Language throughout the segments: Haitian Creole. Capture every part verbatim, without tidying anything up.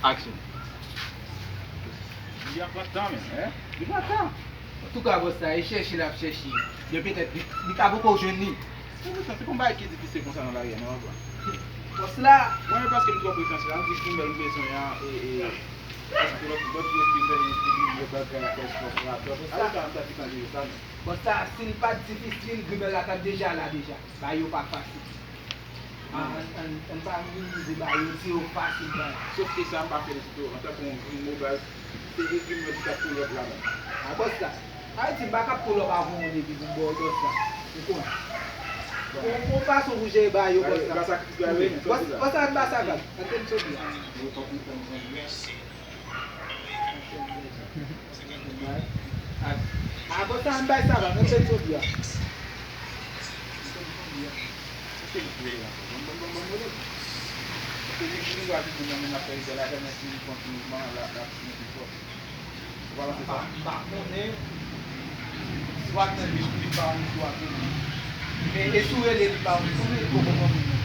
Aksyon. Li ap pran tan, men, hein? Li pran tan. Antouka, bòs la, e chèche l ap chèche. Men petèt, li, li ka poko jwenn li. Se pou sa, se konn bagay ki difisil konsa nan lari a, non, papa? Bòs la. Mwen, men paske m twò pretansyè, m di grimèl m bezwen an, e, e, paske lòt, lòt jou, epi m fè yon ti grimèl bagay, fè spò, frape. Bòs la. Alò, sa, sa ki tande yo, sa, non? Bòs la, si l pa t difisil, grimèl la t ap deja la, deja. Bagay yo pa fasil. An, an, an, an pa minimize bagay yo, se yo fasil bay. Sof ke sa m pa fè l ditou. Antanke yon grinmo baz, se egri mwen ki t ap pull up la menm. A bòs la. Sa vle di m pa ka pull up avè w epi pou m ba w bòs la. Ou konn. Bon, bon fason pou jere bagay yo, bòs la. Bòs, bòs la, n ba sa vag. Antre m soti a. A, bòs la, m bay sa vag, antre m soti a. M pa konnen. Swa nan li, li pa ou, swa tou li. Men e si w rele li pa ou, li poko konprann.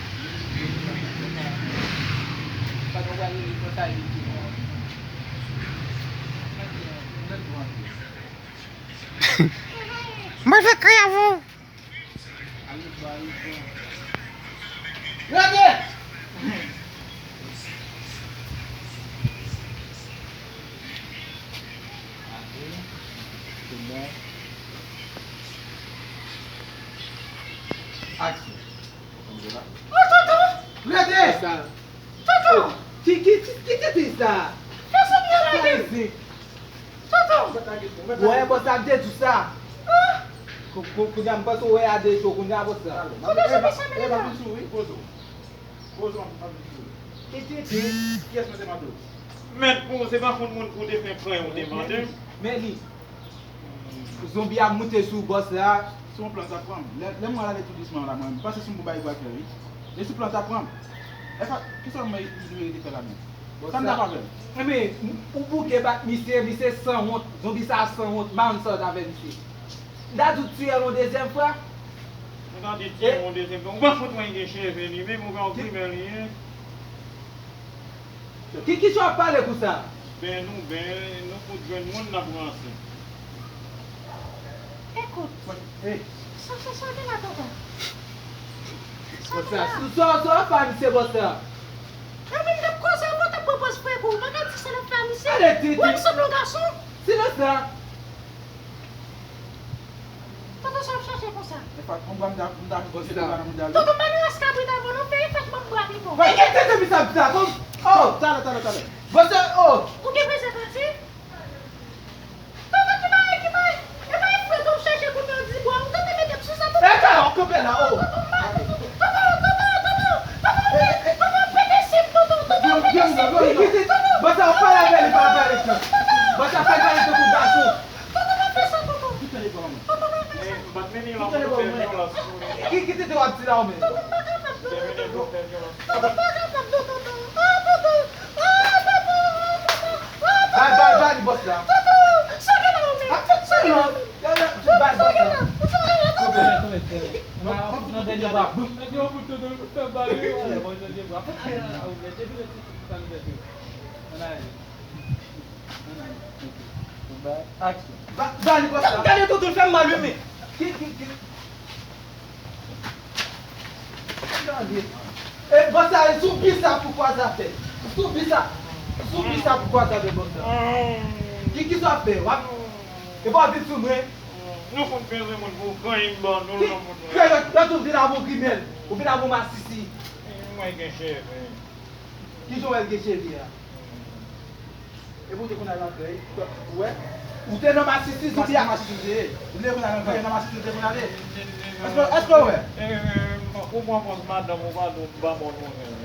Pandan w al rele konsa, li di, Mwen fè kri avè w. Rete! Aksyon. Oh, tonton! Rete! Tonton! Ki, ki, ki, ki tete sa? Fè sa byen lage. Tonton! Wè, bòs la, m te di w sa. Ah! Kou-, kou-, kounye a, m panse w wè a de jou, kounye a, bòs la. Kote sou misye, men la? Ki tete? Kiyès mwen te mande w? Mèt pou, se pa fon moun pou te fè pran yon demande. Men li. Zonbi a moute sou bòs la. Se yon plan t ap pran m. Lè, lè m wè l ale tou dousman la, mwen, m panse se yon bagay pou al fè, wi. E se plan t ap pran m. E sa, kisa mwen li merite fè la menm? Sa m t ap avè l. Enben, ou bouke bat misye, misye sanwont. Zonbi sa a sanwont. M pa konn sa w t avè misye. M ta di w tiye l yon dezyèm fwa. Ou ta di tiye l yon dezyèm fwa. Ou pa fout wè l gen cheve li menm, ou pa yon grimèl li ye. Ki, kisa w ap pale konsa? Ben nou, ben nou fout jwenn moun n ap ranse. Ekout. Sa, sa, sa gen la, tonton? Sa gen la? Sa, sa, sa w ap fè a misye, bòs la? Nan men n ap koze, mwen t ap pran pòz frè kou, ou pa ka di sa n ap fè a misye. Ou ap sanble yon gason. Silans la. Tonton, sa w ap chache konsa? E pa t yon bra m ta, m ta fout jete la nan mouda l. Tonton, pa nan ras kabrit avè w non, fè efò ban m bra pito. Mwen gen tete misye ap di sa, tonton. Oh, talè, talè, talè. Bòs la, oh. Ou gen prezèvatif? Tonton, ki bagay, ki bagay? E pa efò tonton w chache kounye a w di bwa, ou tande mete m sou sa, tonton. E talè, w kanpe la, oh. Tonton, pa, tonton, tonton, tonton, tonton, tonton, tonton, pete sip, tonton, tonton, pete sip, tonton. Bòs la, w pale avè li, pa pale tan. Bòs la, fè l pale tankou gason. Tonton, pa fè sa, tonton. Tonton, pa fè sa. Tonton, pa fè sa. Ki, ki tete w ap di la, ou menm? Tonton, m pa kapab, non, tonton. Tonton, m pa kapab, non, tonton. Ah, tonton. Ah, tonton. Ah, tonton. Ah, tonton. Bay, bay, bay li bòs la. Tonton, sa gen la, ou menm? Ah, tonton, sa gen la. Tonton, sa gen la. Tonton, sa gen la. Tonton, sa gen la. Nan dènye bra. Nèg yo fout tonton, fè bal yo. Bon, dènye bra. Ann ale. Ann ale. Aksyon. Ba, ba li bòs la. Gade tonton, l fè m mal, wi, men. Ki, ki, ki. Gade. E bòs la, e sou bi sa pou kwaze afè. Sou bi sa. Sou bi sa pou kwaze afè bòs la. Ki, ki sa w ap fè? W ap, e pa w ap vin sou mwen. Nou konn bezwen moun pou pran yon ban nou nan moun. Yo, yo, yo tou vin avè w grimèl. Ou vin avè w masisi. Mwen gen cheve. Kijan w wè l gen cheve a? Epi w te konn al nan krèy, ou wè? Ou te nan masisi, zonbi a. Masisi w te ye. Ou te konn al nan krèy, nan masisi w te konn ale. Èske, èske w wè? Ou pran pòz madanm ou pa di w pa bon nou menm.